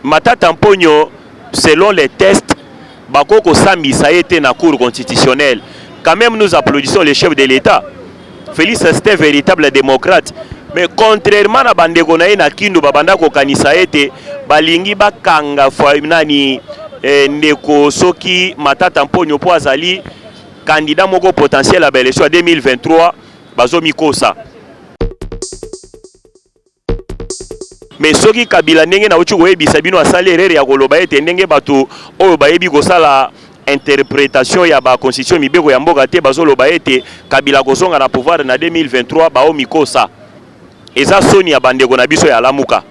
Matata Mponyo selon les tests bakoki kosambisa ye te na cour constitutionnelle. Quand même nous applaudissons le chef de l'État. Félix c'est un véritable démocrate. Mais contrairement na bandeko na ye na Kindu babanda kokanisa ete balingi bakanga nani eh, ndeko soki Matata Mponyo mpo azali candidat moko potentiel ya ba élection ya 2023 bazomikosa. Mais soki Kabila ndenge nauti koyebisa bino asali erreur ya koloba ete ndenge bato oyo bayebi kosala interpretation ya ba constitution mibeko ya mboka te bazoloba ete Kabila kozonga na pouvoir na 2023 baomikosa. Eza soni ya bandeko na biso ya Lamuka.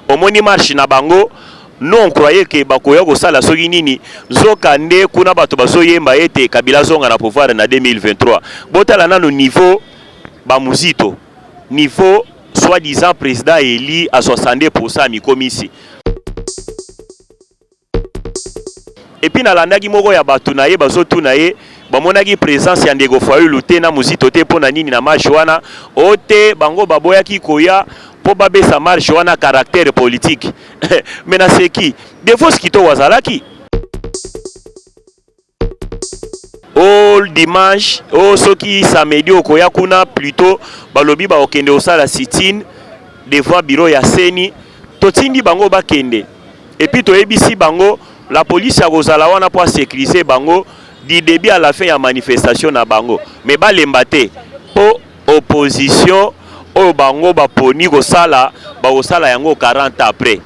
Omoni marche na bango nous on croyait que bakoya kosala soki nini nzoka nde kuna bato bazoyemba ete Kabila azonga na pouvoir na 2023. Botala nano niveau ba Muzito, niveau soi-disant président élu à 62% mikomisi. Et puis nalandaki moko ya bato na ye bazotuna ye bamonaki présence ya ndeko Fayulu te na Muzito te mpo na nini na marche wana o te bango baboyaki koya mpo babesa marche wana caractère politique mais naseki Devos Kitoko azalaki o dimanche o soki samedi okoya kuna plutôt balobi bakokende kosala sit-in devant bureau ya CENI totindi bango bakende et puis toyebisi bango la police akozala wana mpo asécuriser bango du début à la fin ya manifestation na bango mais balemba te mpo opposition oyo bango baponi kosala bakosala yango 40 après.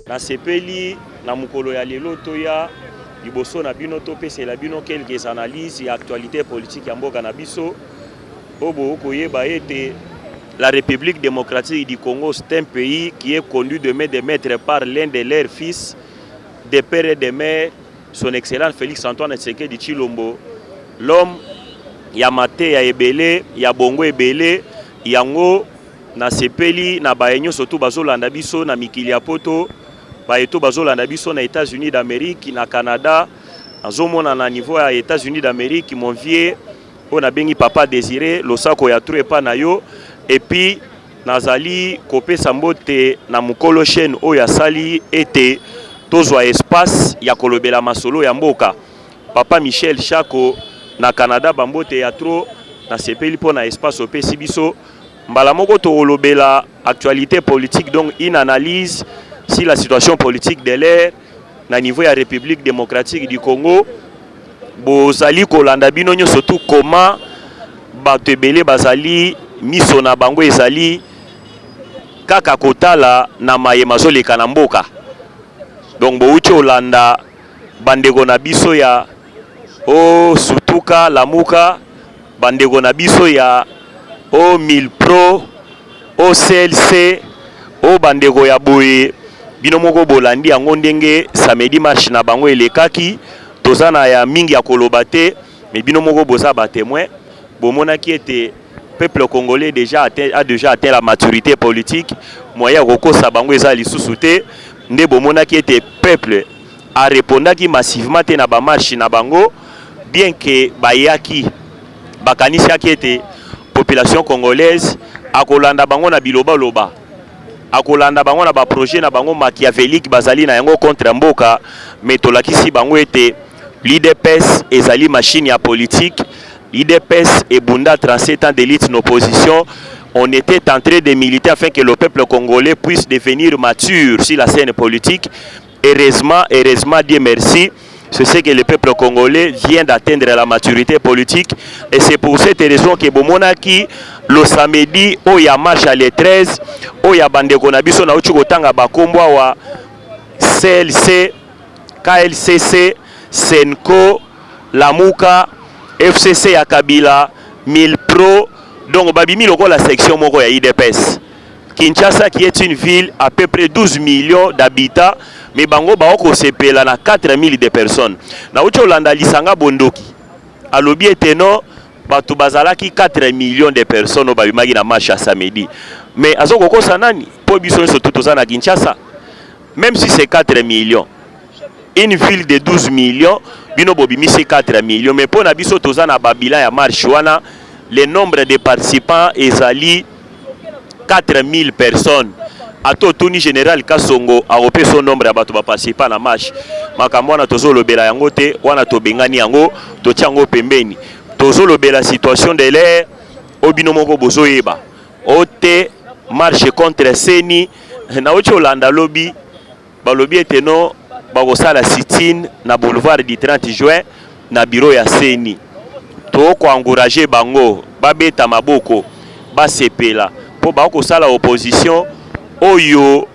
Nasepeli na mokolo ya lelo toya liboso na bino topesela bino quelques analyses ya actualité politique ya mboka na biso oyo bokoyeba ete la République démocratique du Congo c'est un pays qui est conduit de main de maître par l'un de leurs fils de père et de mère son excellence Félix Antoine Tshisekedi Tshilombo, l'homme ya mateya ebele ya bongo ebele yango nasepeli na baye nyonso tu bazolanda biso na mikili ya poto baye to bazolanda biso na États-Unis d'Amérique na Canada nazomona na niveau ya États-Unis d'Amérique mon vieux oyo nabengi papa Désiré losako ya trop epa na yo et puis Nazali kopesa mbote na mokolo chaine oyo asali ete tozwa espace ya kolobela masolo ya mboka. Papa Michel Shako na Canada ba mbote ya trop, nasepeli mpo na espace opesi biso. Mbala moko tokolobela actualite politique donc une analyse sur la situation politique de l'heure na niveau ya Republique democratique du Congo. Bozali kolanda bino nyoso tout comment bato ebele bazali miso na bango ezali kaka kotala na maye mazoleka na mboka. Donc bowuti olanda bandeko na biso ya o sutuka lamuka, bandeko na biso ya o milpro o CLC o bandeko ya boye, bino moko bolandi yango ndenge samedi marche na bango elekaki. Toza na ya mingi ya koloba te, mais bino moko boza ba témoin, bomonaki ete peuple congolais déjà atteint, a déjà atteint la maturité politique, moyen ya kokosa bango eza lisusu te. Nde bomonaki ete peuple a répondaki massivement te na ba marche na bango, bien que bayaki bakanisaki ete population congolaise akolanda bango na bilobaloba, akolanda bango na ba projet na bango machiavélique bazali na yango contre mboka, mais tolakisi bango ete l'UDPS ezali machine ya politique. L'UDPS ebunda 37 ans d'élite d'opposition. On était en train de militer afin que le peuple congolais puisse devenir mature sur la scène politique. Heureusement, heureusement, Dieu merci, c'est ce que le peuple congolais vient d'atteindre la maturité politique. Et c'est pour cette raison que bomonaki le samedi oyo ya marche le 13 oyo ya bandeko na biso nauti kotanga bakombo awa CLC, KLCC, SENCO, Lamuka, FCC ya Kabila, Milpro, donc babimi lokola section moko ya UDPS. Kinshasa qui est une ville à peu près 12 millions d'habitants, mais bango bao kosepela na 4000 de personnes. Nauti olanda lisanga bondoki alobi ete no bato bazalaki 4 millions de personnes oyo babimaki na marche ya samedi, mais azo kokosa nani? Mpo biso nyonso tu toza na Kinshasa. Même si c'est 4 millions, une ville de 12 millions, bino bobimisi 4 millions, mais mpo na biso toza na babilan ya marche wana, le nombre de participants ezali 4000 personnes. Ata otuni général Kasongo, akopesa nombre ya bato baparticipa na marche. Makambo wana tozolobela yango te, wana tobengani yango, totia yango pembeni. Tozolobela situation de l'air oyo bino moko bozoyeba o te, marche contre CENI. Nauti olanda lobi, balobi ete no bakosala sit-in na boulevard du 30 juin, na bureau ya CENI. Tokoencourager bango, babeta maboko, basepela, mpo bakosala opposition oyo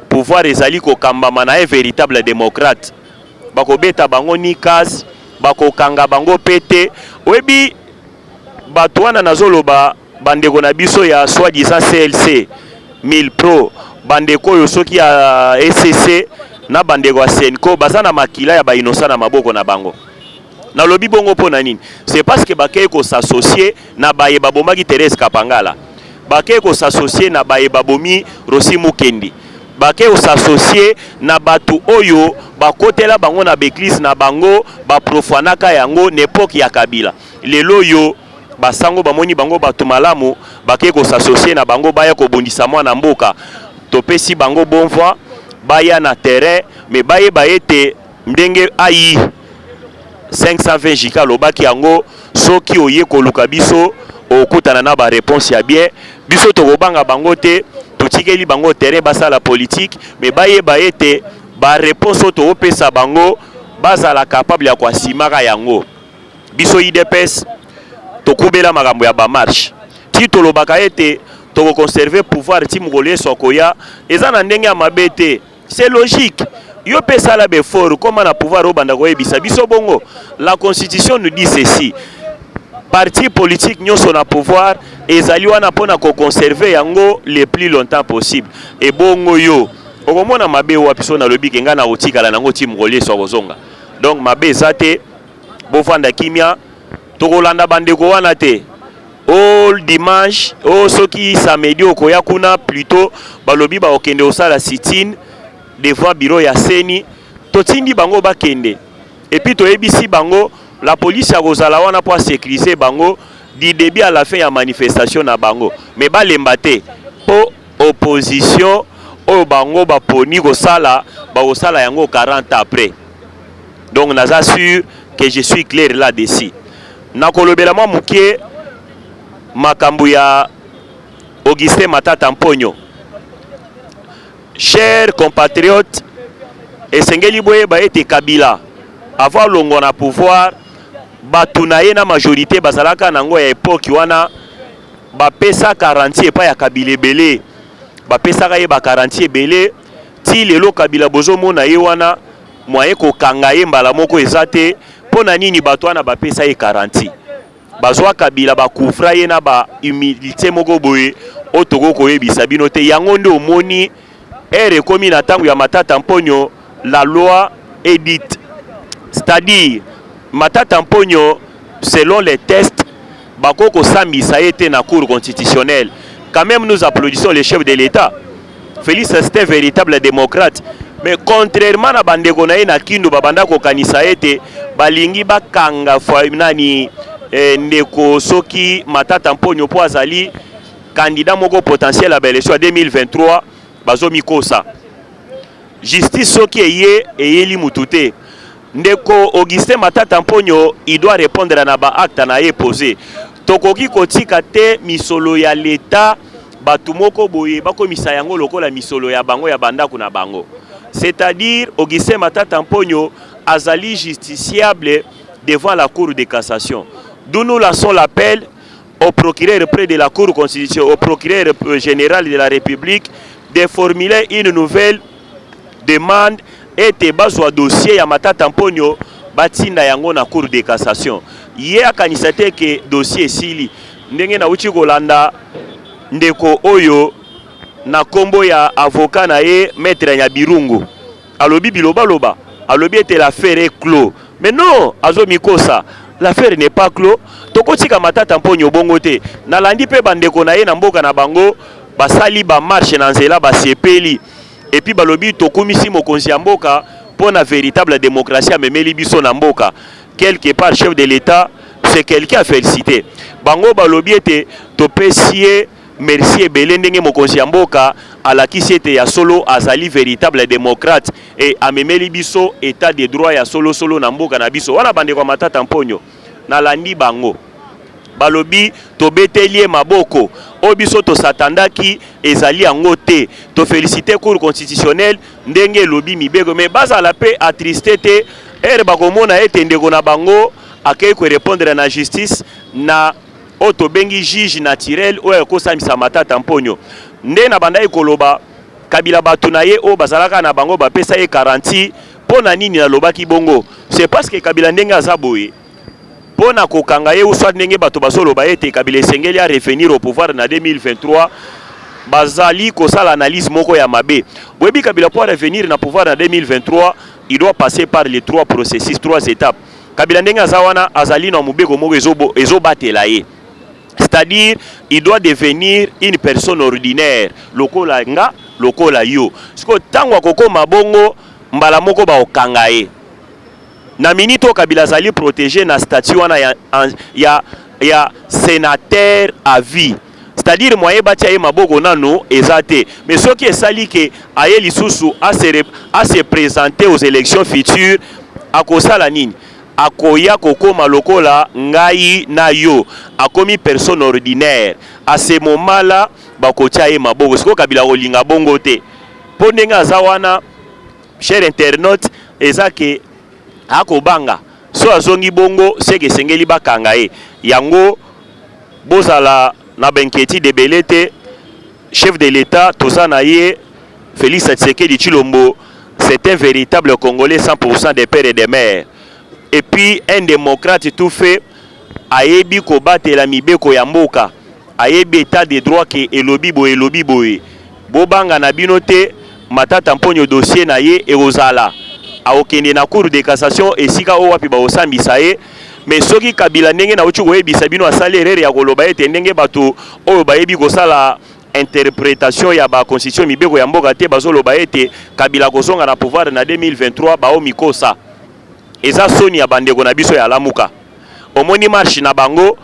pouvoir ezali kokambama na un véritable démocrate. Bakobeta bango nikas, bakokanga bango mpe te. Oyebi bato wana, nazoloba bandeko na biso ya soi-disant CLC 1000 pro, bandeko oyo soki ya ECC na bandeko ya CENCO, baza na makila ya bainnocent na maboko na bango. Nalobi bongo mpo na nini? C'est parce que bakei kos'associer na baye babomaki Thérèse Kapangala, bakei kos'associer na baye babomi Rossy Mukendi, bakei kos'associer na bato oyo bakotela bango na baéglise na bango, baprofanaka yango na époque ya Kabila. Lelo oyo basango bamoni bango bato malamu, bakei kos'associer na bango, baya kobundisa mwana mboka. Topesi bango bon vent, baya na terrain, mais bayeba ete ndenge ai 520 jika alobaki yango, soki oye koluka biso, okutana na baréponse ya bien. Biso tokobanga bango te, totikeli bango terrain basala politique, mais bayeba ete baréponse oyo tokopesa bango, bazala capable ya koasimaka yango. Biso UDPS tokubela makambo ya bamarche ti tolobaka ete tokoconserver pouvoir ti mokolo Yesu akoya. Eza na ndenge ya mabe te, c'est logique. Yo mpe sala baeffort, koma na pouvoir, obanda koyebisa biso bongo. La constitution nous dit ceci: parti politique nyonso na pouvoir ezali wana mpona koconserver yango le plus longtemps possible. Ebongo yo okomona mabe wapi so nalobi ke ngai na kotikala nango ti mokolo Yesu akozonga? Donc mabe eza te, bovanda kimia, tokolanda bandeko wana te. O dimanche o soki samedi okoya kuna, plutôt balobi bakokende kosala sit-in devant bureau ya CENI. Totindi bango bakende, et puis toyebisi bango la police akozala wana mpo asécuriser bango du début à la fin ya manifestation na bango. Mais balemba te, mpo opposition oyo bango baponi kosala, bakosala yango 40 après. Donc naza sûr que je suis clair là-dessus. Nakolobela mwa moke makambo ya Augustin Matata Mponyo. Chers compatriotes, esengeli boyeba ete Kabila, avant alongwa na pouvoir, bato na ye na majorité bazalaka nango ya époque wana, bapesa garantie epai ya Kabila ebele, bapesaka ye bagarantie ebele. Ti lelo Kabila bozomona ye wana, moyen kokanga ye mbala moko eza te. Mpo na nini? Bato wana bapesa ye garantie, bazwa Kabila, bacouvra ye na bahumilité moko boye oyo tokoki koyebisa bino te. Yango nde omoni ere ekomi na ntango ya Matata Mponyo, la loi est dite, c'est-à-dire Matata Mponyo, selon les tests, bakoki kosambisa ye te na Cour constitutionnelle. Quand même, nous applaudissons le chef de l'État Félix, c'est un véritable démocrate. Mais contrairement na bandeko na ye na Kindu, babanda kokanisa ete balingi bakanga nani ndeko soki Matata Mponyo mpo azali candidat moko potentiel ya baélection ya 2023, bazomikosa. Justice soki eye, eyeli mutu te. Ndeko Augustin Matata Mponyo, il doit répondre na baacte na ye posé. Tokoki kotika te misolo ya leta, bato moko boye bakomisa yango lokola misolo ya bango ya bandako na bango. C'est-à-dire Augustin Matata Mponyo azali justiciable devant la Cour de cassation, d'où nous lançons l'appel au procureur près de la Cour constitutionnelle, au procureur général de la République, de formuler une nouvelle demande ete bazwa dossier ya Matata Mponyo, batinda yango na Cour de cassation. Ye akanisa te ke dossier esili. Ndenge nauti kolanda ndeko oyo na nkombo ya avocat na ye, maître Nyabirungu, alobi bilobaloba, alobi ete l'affaire est clos. Mais non, azomikosa, l'affaire n'est pas clos. Tokotika Matata Mponyo bongo te. Nalandi mpe bandeko na ye na mboka na bango basali bamarche na nzela, basepeli. Et puis balobi tokumisi mokonzi ya mboka mpo na véritable démocratie amemeli biso na mboka. Quelque part, chef de l'État, c'est quelqu'un à féliciter. Bango balobi ete topesi ye merci ebele ndenge mokonzi ya mboka alakisi ete ya solo azali véritable démocrate e amemeli biso état de droit ya solosolo na mboka na biso. Wana bandeko ya Matata Mponyo, nalandi bango, balobi tobeteli ye maboko. Oyo biso tosatandaki ezali yango te. Tofélicité Cour constitutionnelle ndenge elobi mibeko, mais bazala mpe attristé te ere bakomona ete ndeko na bango akei korépondre na justice na oyo tobengi juge naturel oyo ekosambisa Matata Mponyo. Nde na bandaki koloba, Kabila, bato na ye oyo bazalaka na bango bapesa ye garantie. Mpo na nini nalobaki bongo? C'est parce que Kabila, ndenge aza boye, mpo na kokanga ye, soit ndenge bato bazoloba ete Kabila esengeli a revenir au pouvoir na 2023, bazali kosala analyse moko ya mabe. Boyebi, Kabila, mpo revenir na pouvoir na 2023, il doit passer par les trois processus, trois étapes. Kabila, ndenge aza wana, azali na mobeko moko ezobatela ye, c'est-à-dire il doit devenir une personne ordinaire lokola nga, lokola yo. Sikoyo, ntango akokóma bongo, mbala moko bakokanga ye. Na minute oyo, Kabila azali protégé na statut wana ya sénateur à vie, c'est-à-dire moyen batia ye maboko nano eza te. Mais soki esali ke aye lisusu ase présenter aux élections futures, akosala nini? Akoya kokóma lokola ngai na yo, akomi personne ordinaire. À ce moment là bakotia ye maboko. Sikoyo, Kabila kolinga bongo te, mpo ndenge aza wana, cher internaute, eza ke akobanga so azongi bongo, seke esengeli bakanga ye. Yango bozala na bainquiétude ebele te. Chef de l'État toza na ye, Félix Tshisekedi Tshilombo, c'est un véritable Congolais 100% des pères et des mères, et puis un démocrate tout fait. Ayebi kobatela mibeko ya mboka, ayebi état de droit ke elobi boye, elobi boye. Bobanga na bino te. Matata Mponyo, dossier na ye ekozala, akokende na Cour de cassation, esika oyo wapi bakosambisa ye. Mais soki Kabila, ndenge nauti koyebisa bino, asali erreur ya koloba ete ndenge bato oyo bayebi kosala interprétation ya baconstitution, mibeko ya mboka te, bazoloba ete Kabila kozonga na pouvoir na 2023, baomikosa. Eza soni ya bandeko na biso ya Lamuka. Omoni marche na bango,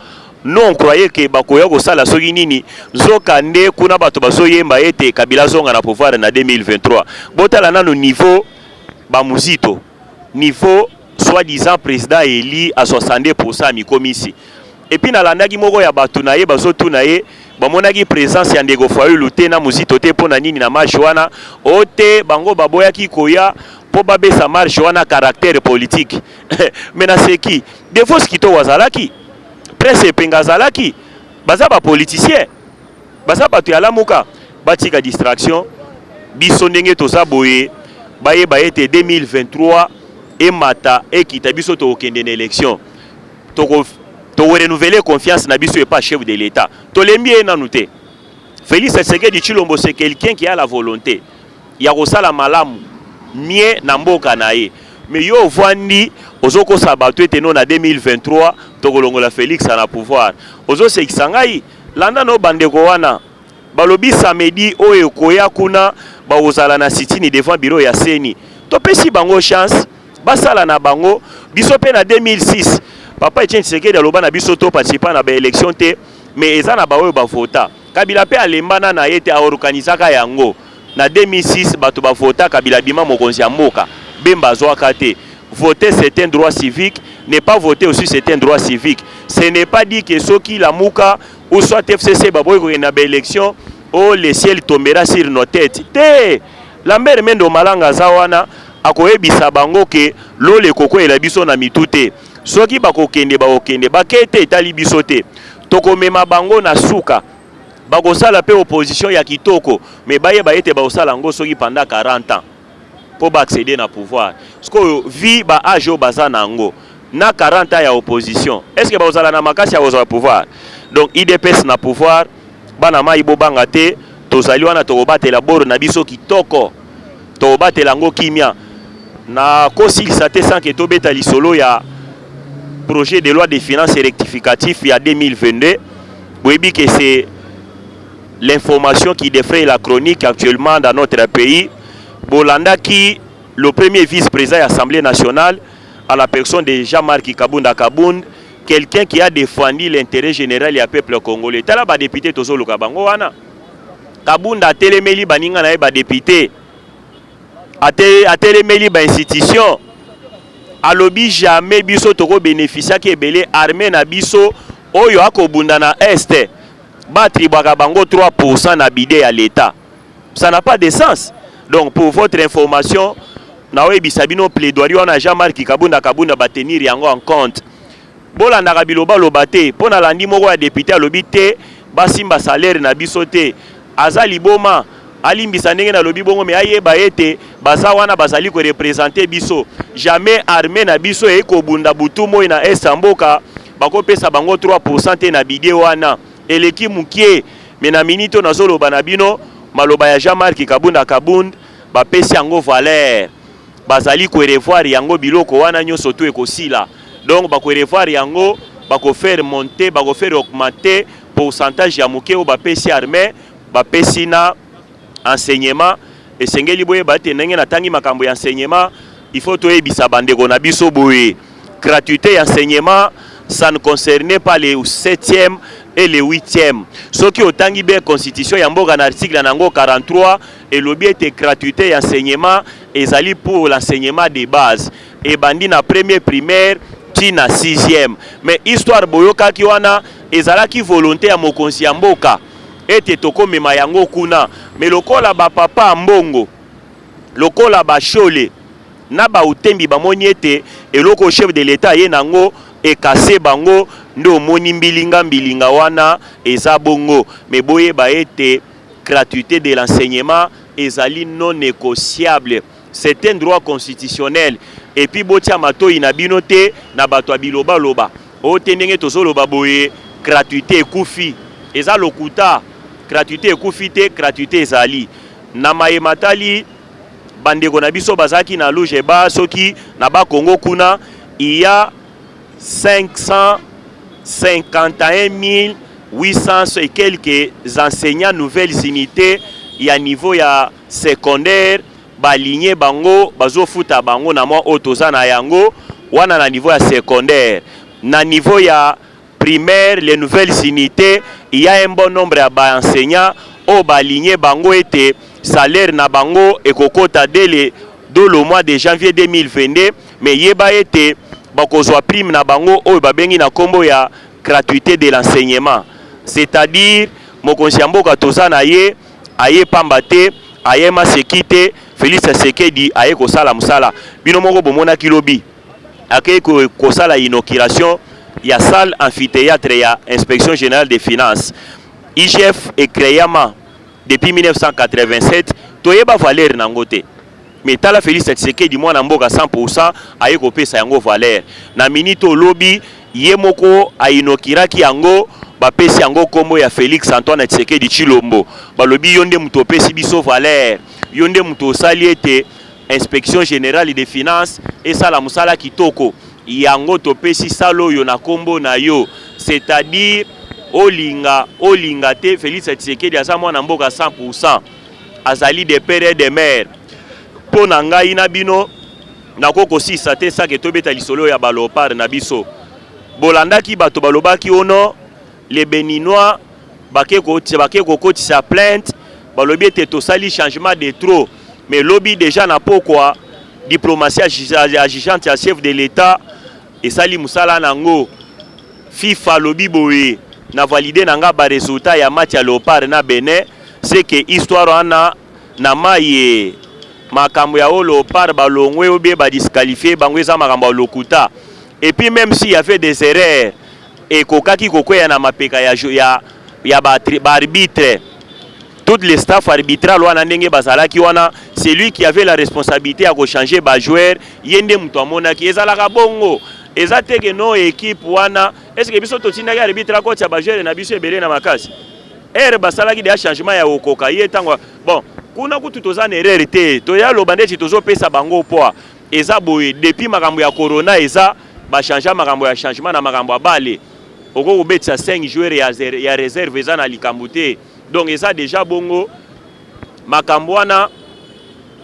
non, croyez ke bakoya kosala soki nini, nzoka nde kuna bato bazoyemba ete Kabila azonga na pouvoir na 2023. Botala nano niveau bamuzito, niveau soi-disant président élu à 62% ya mikomisi. Et puis nalandaki moko ya bato na ye, bazotuna ye, bamonaki présence ya ndeko Fayulu te na Muzito te, mpo na nini na marche wana? O te, bango baboyaki koya mpo babesa marche wana caractère politique. Mais naseki. Devos Kitoko azalaki, Prince Epenga azalaki, baza bapoliticien, baza bato ya Lamuka. Batika distraction. Biso ndenge toza boye, bayeba ete 2023 emata ekita, biso tokokende na élection, tokorenouveler confiance na biso epa chef de l'État. Tolembi ye nanu te. Félix Tshisekedi Tshilombo, c'est quelqu'un qui a la volonté ya kosala malamu mie na mboka na ye. Mais yo ovandi, ozokosa bato ete no, na 2023 tokolongola Félix na pouvoir. Ozosekisa ngai. Landa no bandeko wana, balobi samedi oyo ekoya kuna bakozala na sit-in devant bureau ya CENI. Topesi bango chance, basala na bango. Biso mpe na 2006, papa Etienne Tshisekedi aloba na biso toparticipa na baélection te, mais eza na baoyo bavota. Kabila mpe alembana na ye te, aorganisaka yango na 2006, bato bavota, Kabila bima mokonzi ya mboka, Bemba azwaka te. Voter, c'est un droit civique. Ne pas voter aussi, c'est un droit civique. Ce n'est pas dit que soki Lamuka ou soit FCC baboyi kokende na baélection, oh, le ciel tombera sur nos têtes te. Lambert Mende Omalanga aza wana, akoyebisa bango ke lolo ekokweyela biso na mitu te. Soki bakokende, bakokende, bake te, etali biso te. Tokomema bango na suka. Bakosala mpe opposition ya kitoko, mais bayeba ete bakosala yango soki pendant 40 ans mpo baaccéder na pouvoir. Sikoyo, vu baâge oyo baza na yango, na 40 ans ya opposition, est ce que bakozala na makasi ya kozwa pouvoir? Donc UDPS na pouvoir, bana mai, bobanga te. Tozali wana, tokobatela boro na biso kitoko, tokobatela yango kimia. Nakosilisa te sans ke tobeta lisolo ya projet de loi de finances rectificatif ya 2022. Boyebi ke c'est l'information qui défraye la chronique actuellement dans notre pays. Bolandaki le premier vice-président ya Assemblée nationale à la personne de Jean-Marc Kabunda Kabund, quelqu'un qui a défendu l'intérêt général ya peuple congolais. Tala badéputé, tozoluka bango wana. Kabunda atelemeli baninga na ye badéputé, atelemeli bainstitution, alobi jamais biso tokobénéficiaki ebele. Armée na biso oyo akobunda na Est, baattribuaka bango 3 na budget ya l'État, ça n'a pas de sens. Donc, pour votre information, naoyebisa bino, plaidoirie wana Jean-Marc Kabunda Kabunda, batenir yango en compte. Bolandaka bilobaloba te. Mpo nalandi moko ya député alobi te basimba salaire na biso te, aza liboma. Alimbisa ndenge nalobi bongo, me ayeba ete baza wana, bazali koreprésenter biso. Jamais armée na biso eyei kobunda butu moi na Est ya mboka, bakopesa bango 3 te na budget wana, eleki mokie. Me na miniti oyo nazoloba na bino, maloba ya Jean-Marc Kabunda Kabund bapesi yango valeur, bazali korevoir yango. Biloko wana nyonso tu ekosila. Donc bakorevoir yango, bakofaire monter, bakofaire augmenter pourcentage ya moke oyo bapesi armée, bapesi na enseignement. Esengeli boyeba ete ndenge natangi makambo ya enseignement, il faut toyebisa bandeko na biso boye: gratuité ya enseignement, ça ne concernait pas les 7e et les 8e. Soki otangi be constitution ya mboka na article na yango 43, elobi ete gratuité ya enseignement ezali pour l'enseignement de base, ebandi na premier primaire ti na 6e. Mais histoire boyokaki wana ezalaki volonté ya mokonzi ya mboka ete tokomema yango kuna. Me lokola bapapa ya mbongo, lokola bashole na bautembi bamoni ete eloko chef de l'État aye nango ekase bango, nde omoni mbilinga mbilinga wana eza bongo. Me boyeba ete gratuité de l'enseignement ezali non négociable, c'est un droit constitutionnel. Et puis botia matoi na bino te na bato ya bilobaloba oyo te. Ndenge tozoloba boye, gratuité ekufi, eza lokuta. Gratuité ekufi te, gratuité ezali. Na mayema tali bandeko na biso bazalaki na luge ba soki na Bakongo kuna, il y a 551 800 et quelques enseignants nouvelles unités ya niveau ya secondaire, baligné bango, bazofuta bango na mwa oyo toza na yango wana na niveau ya secondaire. Na niveau ya primaire, les nouvelles unités, il y a un bon nombre ya baenseignants oyo baligné bango ete salaire na bango ekokota dès le mois de janvier 2022. Mais yeba ete bakozwa prime na bango oyo babengi na nkombo ya gratuité de l'enseignement. C'est-à-dire mokonzi ya mboka toza na ye, aye pamba te, aye maseki te. Félix Tshisekedi aye kosala mosala. Bino moko bomonaki lobi akei kosala inauguration ya salle amphithéâtre ya Inspection générale des finances. IGF ecréama depuis 1987, toyeba valeur nango te. Mais tala Félix Tshisekedi, mwana mboka 100, aye kopesa yango valeur. Na minute olobi ye moko ainauguraki yango, bapesi yango nkombo ya Félix Antoine Tshisekedi Tshilombo. Balobi yo nde moto opesi biso valeur, yo nde moto osali ete Inspection générale des finances esala mosala kitoko, yango topesi sala oyo na nkombo na yo. C'est-à-dire olinga olinga te, Félix Tshisekedi aza mwana mboka 100, azali de père et de mère. Mpo na ngai na bino, nakoki kosisa te sake tobeta lisolo ya baléopard na biso. Bolandaki bato balobaki ono les Béninois bake kokotisa plainte, balobi ete tosali changement de trop. Mais lobi déjà na pokwa, diplomatie agissante ya chef de l'État esali mosala nango. FIFA alobi boye: na valide na nga baresultat ya match ya Léopard na Benin. C'est que histoire wana na mai, makambo ya oyo Léopard balongwe obie badisqualifier bango, eza makambo ya lokuta. Et puis même s'il y avait des erreurs, ekokaki kokweya na mapeka ya baarbitre. Tout le staff arbitral wana, ndenge bazalaki wana, c'est lui qui avait la responsabilité ya kochanger bajoueur. Ye nde moto amonaki ezalaka bongo. Eza te ke no équipe wana. Est ce que biso totindaki arbitre akotia bajoueur na biso ebele na makasi? Ere basalaki deya changement ya kokoka ye ntango. Bon, kuna kutu toza na erreur te. Toya loba ndeti tozopesa bango poids. Eza boye, depuis makambo ya corona, eza bachange makambo ya changement na makambo ya bale, okoki kobetisa 5 joueur ya réserve, eza na likambo te. Donc eza déjà bongo makambo wana.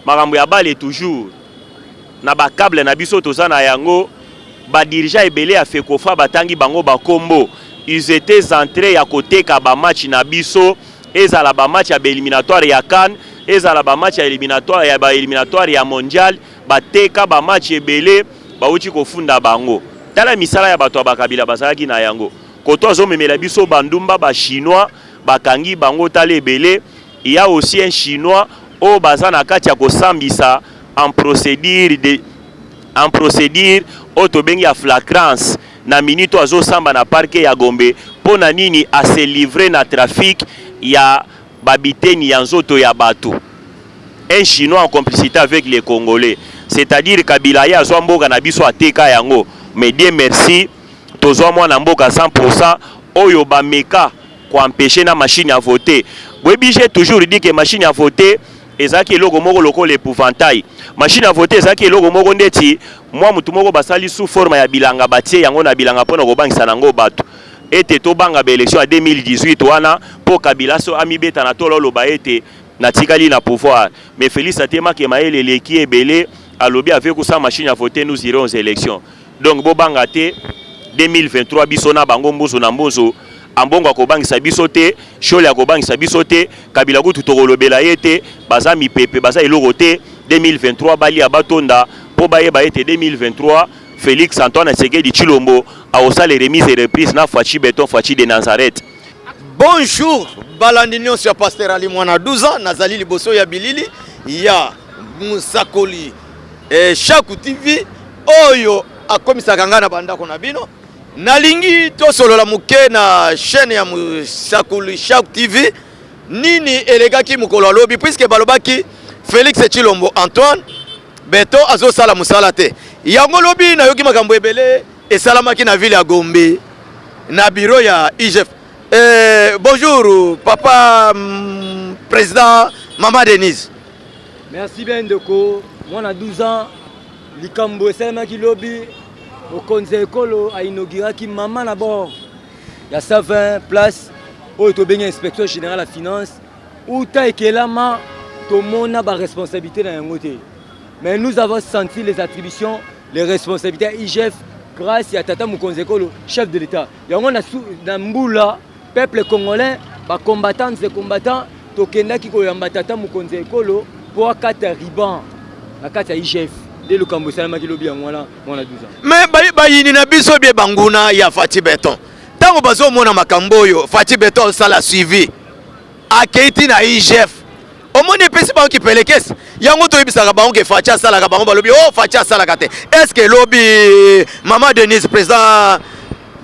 Makambo ya bale toujours na ba cable na biso toza na yango, ba dirigeants ebele ya Fecofa batangi bango ba kombo, ils étaient en train ya koteka ba match na biso, ezala ba match ya ba éliminatoire ya CAN, ezala ba match ya éliminatoire ya ba éliminatoire ya mondial, bateka ba match ebele, bauti kofunda bango. Tala misala ya bato ya bakabila bazalaki na yango. Koto azomemela biso bandumba ba Chinois, bakangi bango, tala ebele. Il y a aussi un Chinois oyo baza na kati ya kosambisa en procédure oyo tobengi ya flagrance. Na minute oyo azosamba na parquet ya Gombe. Mpo na nini? Ase livrer na trafic ya babiteni ya nzoto ya bato, un Chinois en complicité avec les Congolais. C'est-à-dire Kabila ye azwa mboka na biso, ateka yango. Mais Dieu merci, tozwa mwana mboka 100% oyo bameka koempêcher na machine à voter. Boyebi, j'ai toujours dit que machine à voter ezalaki eloko moko lokola épouvantail. Machine à voter ezalaki eloko moko ndeti mwa mutu moko basali sous forme ya bilanga, batie yango na bilanga mpona kobangisa nango bato ete tobanga baélection ya 2018 wana, mpo Kabila so amibeta na tolo, oloba ete natikali na pouvoir. Mais Félix atemaki mayele eleki ebele, alobi: avec sa machine à voter, nous irons aux élections. Donc bobanga te, 2023 biso na bango mbuzu na mbuzu. Ambongo akobangisa biso te, Shole akobangisa biso te, Kabila kutu tokolobela ye te. Baza mipepe, baza eloko te. 2023 balia batonda, mpo bayeba ete 2023 Félix Antoine Tshisekedi Tshilombo akosala remise et reprise na Fatshi Béton, Fatshi de Nazareth. Bonjour balandi nyonso ya Pasteur Ali Mwana 12 ans. Nazali liboso ya bilili ya mosakoli Shaku TV oyo akomisaka ngai na bandako na bino. Nalingi tosolola moke na chaîne ya mosakoli Shaku TV. Nini elekaki mokolo alobi? Puisque balobaki Félix Tshilombo Antoine Beto azosala mosala te. Yango lobi nayoki makambo ebele esalamaki na ville ya Gombe, na bureau ya IGF. Bonjour papa président Mama Denise. Merci bien ndeko mwana 12 ans. Likambo esalemaki lobi, mokonzi ya ekolo ainauguraki mama na bord ya 120 place oyo tobengi Inspection générale ya finance. Uta ekelama, tomona baresponsabilité na yango te, mais nous avons senti les attributions, les responsabilités ya IGF grâce ya tata mokonzi ekolo, chef de l'État. Yango na mbula, peuple congolais, bacombattantes et combattants, tokendaki koyamba tata mokonzi ya ekolo mpo akata ruban na kati ya IGF. Nde likambo esalemaki lobi yango wana, mwana 12 ans. Mais bayini na biso bie banguna ya Fatshi Béton, ntango bazomona makambo oyo Fatshi Béton osala, suivi akei ti na IGF, omoni epesi bango kipelekesi. Yango toyebisaka bango ke Fatshi asalaka. Bango balobi: o Fatshi asalaka te. Est ce que elobi Mama Denise, président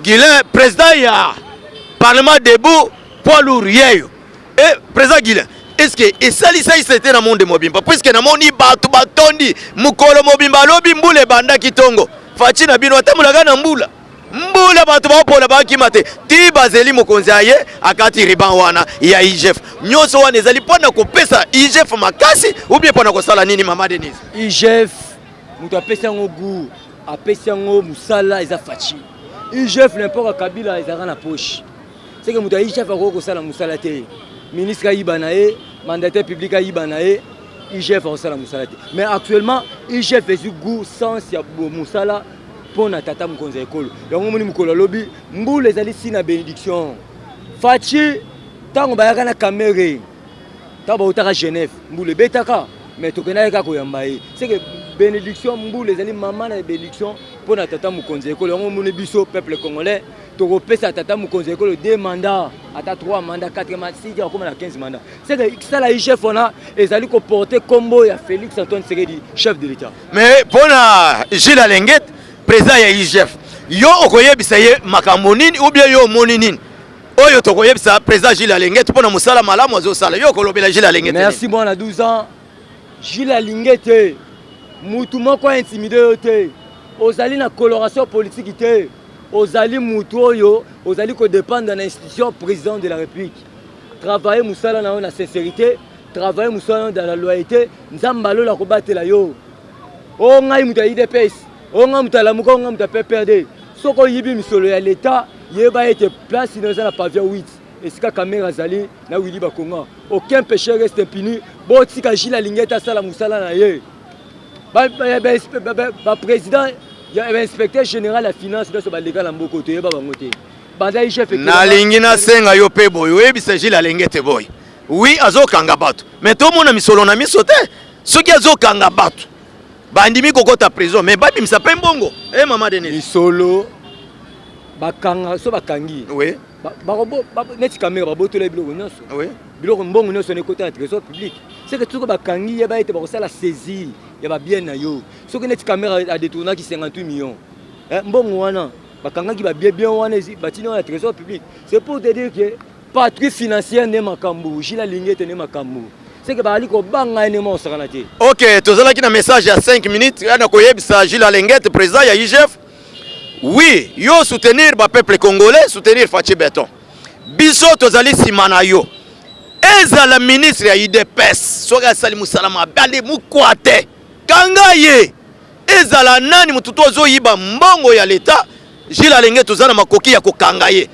Guilin, président ya Parlement debout, poids lourd yeyo e président Guilin, est ce que esalisai sete na monde mobimba? Puisque namoni bato batondi mokolo mobimba alobi, mbula ebandaki ntongo. Fatshi na bino atambolaka na mbula, mbula bato baopola, bakima te ti bazeli mokonzi aye akati ruban wana ya IGF. Nyonso wana ezali mpona kopesa IGF makasi ou bien mpona kosala nini, Mama Denise? IGF, moto apesi yango goût, apesi yango mosala, eza Fatshi. IGF n'importe Kabila ezalaka na poche seke moto ya IGF akoki kosala mosala te. Ministre ayiba na ye, mandataire public ayiba na ye, IGF akosala mosala te. Mais actuellement IGF ezwi goût, sens ya mosala mpo na tata mokonzi ya ekolo. Yango omoni mokolo alobi mbula ezali si na bénédiction. Fatshi, ntango bayaka na Kamerhe, ntango bautaka Genève, mbula ebetaka, mais tokendaki kaka koyamba ye. C'est que bénédiction, mbula ezali mama na bénédiction mpo na tata mokonzi ya ekolo. Yango omoni biso peuple congolais tokopesa tata mokonzi ya ekolo deux mandats, ata trois mandats, quatre mandats, siki akóma na 15 mandats. C'est que sala IGF wana ezali koporter nkombo ya Félix Antoine Tshisekedi, chef de l'État. Mais mpona Jules Alingete, président ya IGF, yo okoyebisa ye makambo nini ou bien yo omoni nini oyo tokoyebisa président Jules Alingete mpona mosala malamu azosala? Yo okolobela Jules Alingete? Merci mwana 12 ans. Jules Alingete, mutu moko aintimide yo te. Ozali na coloration politique te, ozali mutu oyo ozali kodépendre na institution président de la République. Travaille mosala na yo na sincérité, travaille mosala na yo dans la loyauté. Nzambe alola kobatela yo. O ngai moto ya UDPS, o ngai moto alamuka, o ngai moto ya PPRD, soki oyibi misolo ya l'État, yeba ete place na eza na pavillon 8. Esika Kamerhe azali na Willy Bakonga, aucun péché reste impuni. Botika Jules Alingete asala mosala na ye. Baprésident ya bainspecteur général ya finance nyonso baleka na mboka, toyeba bango te. Banda chef. Nalingi nasenga yo mpe boye, oyebisa Jules Alingete boye: oui, azokanga bato, mais tomona misolo na miso te. Soki azokanga bato, bandimi kokɔta prison, mais babimisa mpe mbongo. E mama Denis. Misolo bakanga, so bakangi neti Kamerhe, babotola biloko nyonso, biloko, mbongo nyonso nekota na trésor public. Seke soki bakangi, yeba ete bakosala saisir ya babien na yo. Soki neti Kamerhe adétournaki 58 millions, mbongo wana bakangaki, babien, bien wana batini wana na trésor public. C'est pour te dire que patrouille financière nde makambo. Jules Alingete nde makambo, seke bazali kobanga ye ndenge osakana te. Ok, tozalaki na message ya 5 minutes ya na koyebisa Jules Alingete, président ya IGF: oui, yo soutenir bapeuple congolais, soutenir Fatshi Béton. Biso tozali nsima na yo. Ezala ministre ya UDPS, soki asali mosala mabe, ali mokwa te, kanga ye. Ezala nani, motu to azoyiba mbongo ya leta, Jules Alingete, toza na makoki ya kokanga ye.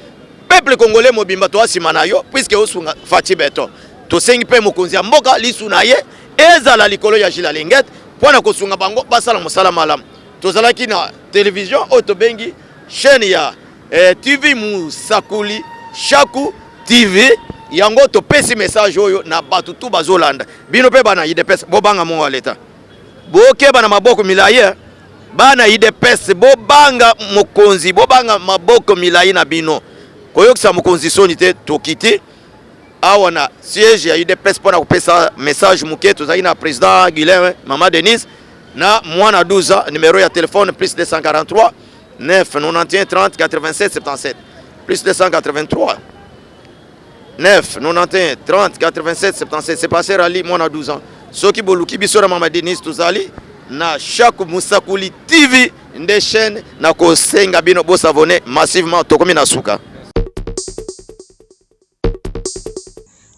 Peuple congolais mobimba toza nsima na yo, puisque osunga Fatshi Béton. Tosengi mpe mokonzi ya mboka, lisu na ye ezala likolo ya Jules Alingete mpo na kosunga bango basala mosala malamu. Tozalaki na télévision oyo tobengi chaîne ya TV Musakuli Shaku TV. Yango topesi message oyo na bato tu bazolanda bino. Mpe bana UDPS, bobanga mongo ya leta, bokeba na maboko milai. Bana UDPS, bobanga mokonzi, bobanga maboko milai na bino, koyokisa mokonzi soni te. Tokiti awa na siège ya UDPS mpona kopesa message moke. Tozalaki na président Guilin, mama Denise na mwana 12 ans. Numéro ya téléphone: plus 243 9 91 30 87 77, plus 283 9 91 30 87 77. C'est pasteur Ali, mwana 12 ans. Soki boluki biso na mama Denise, tozali na Chaque Musakuli TV nde chaîne. Na kosenga bino bos'abonner massivement. Tokomi na suka.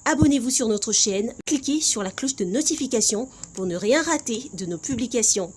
Abonnez-vous sur notre chaîne, cliquez sur la cloche de notification pour ne rien rater de nos publications.